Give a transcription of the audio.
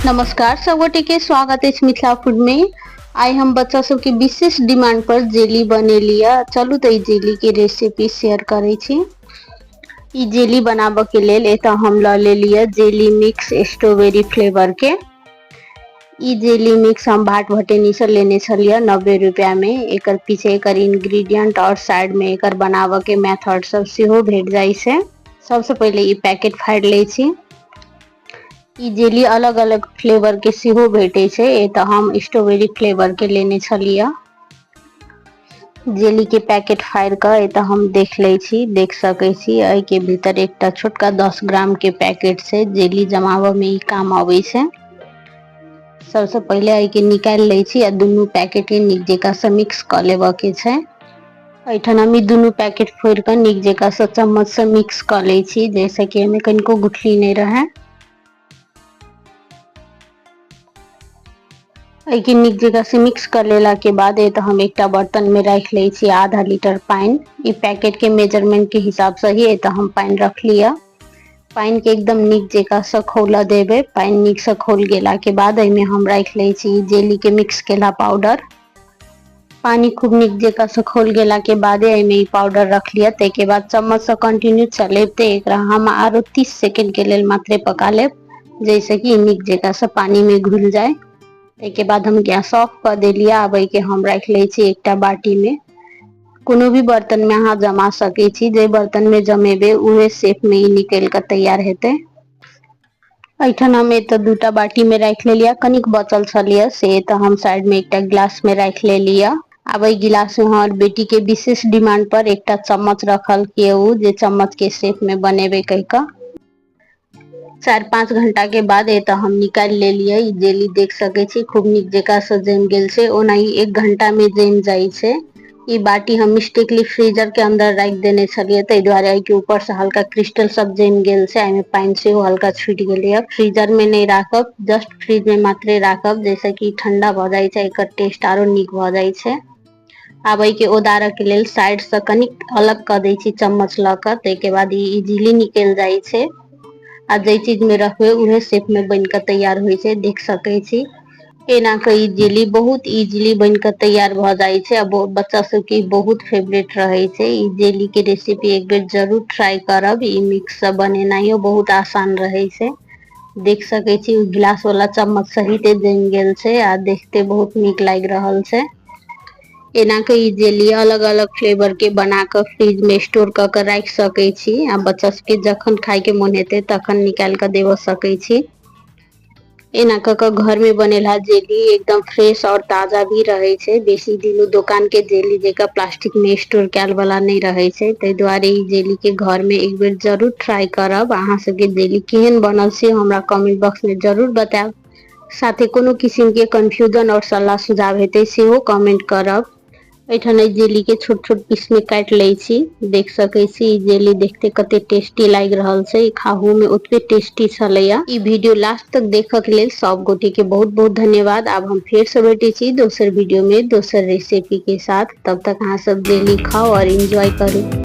नमस्कार सब गोटे के स्वागत अछि मिथिला फूड में। आइ हम बच्चा सबके विशेष डिमांड पर जेली बनेलियै। चलू तऽ ई जेली के रेसिपी शेयर करै छी। ई जेली बनाबऽ के लेल एतऽ हम लऽ लेलियै जेली मिक्स स्ट्रॉबेरी फ्लेवर के। ई जेली मिक्स हम भाट भटेनी से लेने छलियै 90 रुपया में। एकर पीछे एकर इंग्रेडिएंट और साइड में एकर बनाबऽ के मेथड सब सेहो भेट जाइ छै। सबसे पहिले ई पैकेट फाड़ि लै छी। ई जेली अलग अलग फ्लेवर के सेहो भेटै छै। एतऽ हम स्ट्रॉबेरी फ्लेवर के लेने छलियै। जेली के पैकेट फाड़ि कऽ एतऽ हम देख लै छी। देख सकै छी एहि के भीतर एकटा छोटका 10 ग्राम के पैकेट छै। जेली जमाबऽ में ई काम अबै छै। सबसे पहिले एहि के निकालि लै छी आ दुनू पैकेट के नीक जकाँ से मिक्स कऽ लेबऽ के छै। एहिठाम हम ई दुनू पैकेट फोड़ि कऽ नीक जकाँ से चम्मच से मिक्स कऽ लै छी, जाहिसँ कि एहिमे कनिको गुठली नहि रहै। एहिके नीक जकाँ से मिक्स कऽ लेला के बाद एतऽ हम एकटा बर्तन में राखि लै छी आधा लीटर पानि। ई पैकेट के मेजरमेंट के हिसाब से ही एतऽ हम पानि रखलियै। पानि के एकदम नीक जकाँ से खौलऽ देबै। पानि नीक से खौल गेला के बाद एहिमे हम राखि लै छी जेली के मिक्स केला पाउडर। पानी खूब नीक जकाँ से खौल गेला के बादे एहिमे ई पाउडर रखलियै। ताहिके बाद चम्मच से कंटिन्यू चलेबते एकरा हम आरो 30 सेकेंड के लेल मात्रे पका लेब, जाहिसँ कि नीक जकाँ से पानी में घुलि जाय। ताहिके बाद हम गैस ऑफ कऽ देलियै। आब एहिके हम राखि लै छी एकटा बाटी में। कोनो भी बर्तन में अहाँ जमा सकै छी, जे बर्तन में जमेबै उहे शेप में ई निकलि कऽ तैयार हेतै। एहिठाम हम एतऽ दूटा बाटी में राखि लेलियै। कनिक बचल छलियै से एतऽ हम साइड में एकटा गिलास में राखि लेलियै। आब एहि गिलास में हमर बेटी के विशेष डिमांड पर एकटा चम्मच रखल के ओ जे चम्मच के शेप में बनेबै कहि कऽ। 4-5 घंटा के बाद एतऽ हम निकालि लेलियै। ई जेली देख सकै छी खूब नीक जकाँ से जमि गेल छै। ओना ई 1 घंटा में जमि जाइ छै। ई बाटी हम मिस्टेकली फ्रीजर के अंदर राखि देने छलियै, ताहि दुआरे एहिके ऊपर से हल्का क्रिस्टल सब जमि गेल छै। एहिमे पानि सेहो हल्का छूटि गेलैया। फ्रीजर में नहि राखब, जस्ट फ्रिज में मात्रे राखब, जाहिसँ कि ठंडा भऽ जाइ छै, एकर टेस्ट आरो नीक भऽ जाइ छै। आब एहिके ओदारऽ के लेल साइड से कनिक अलग कऽ दै छी चम्मच लऽ कऽ। ताहिके बाद ई इजीली निकलि जाइ छै आ जाहि चीज में रखबै उहे शेप में बनि कऽ तैयार होइ छै। देख सकै छी एना कऽ ई जेली बहुत इजीली बनि कऽ तैयार भऽ जाइ छै आ बच्चा सबके बहुत फेवरेट रहै छै। ई जेली के रेसिपी एक बेर जरूर ट्राई करब। ई मिक्स सब बनेनाइयो बहुत आसान रहै छै। देख सकै छी ओ गिलास वाला चम्मच सहिते जमि गेल छै आ देखते बहुत नीक लागि रहल छै। एना के ई जेली अलग अलग फ्लेवर के बना कऽ फ्रिज में स्टोर कऽ के राखि सकै छी आ बच्चा सबके जखन खाय के मोन हेतै तखन निकालि कऽ देबऽ सकै छी। एना कऽ कऽ घर में बनेलहा जेली एकदम फ्रेश और ताजा भी रहै छै। बेसी दिन दोकान के जेली जकाँ प्लास्टिक में स्टोर कयल वाला नहि रहै छै। ताहि दुआरे ई जेली के घर में एक बेर जरूर ट्राई करब। अहाँ सबके जेली केहन बनल से हमरा कमेंट बॉक्स में जरूर बतायब। साथे कोनो किसिम के कंफ्यूजन और सलाह सुझाव हेतै सेहो कमेंट करब। एहिठाम एहि जेली के छोट छोट पीस में काटि लै छी। देख सकै छी ई जेली देखते कते टेस्टी लागि रहल छै। ई खाहू में ओतबे टेस्टी छलैया। ई वीडियो लास्ट तक देखऽ के लेल सब गोटे के बहुत बहुत धन्यवाद। आब हम फेर से भेटै छी दोसर वीडियो में दोसर रेसिपी के साथ। तब तक अहाँ सब जेली खाउ और एंजॉय करू।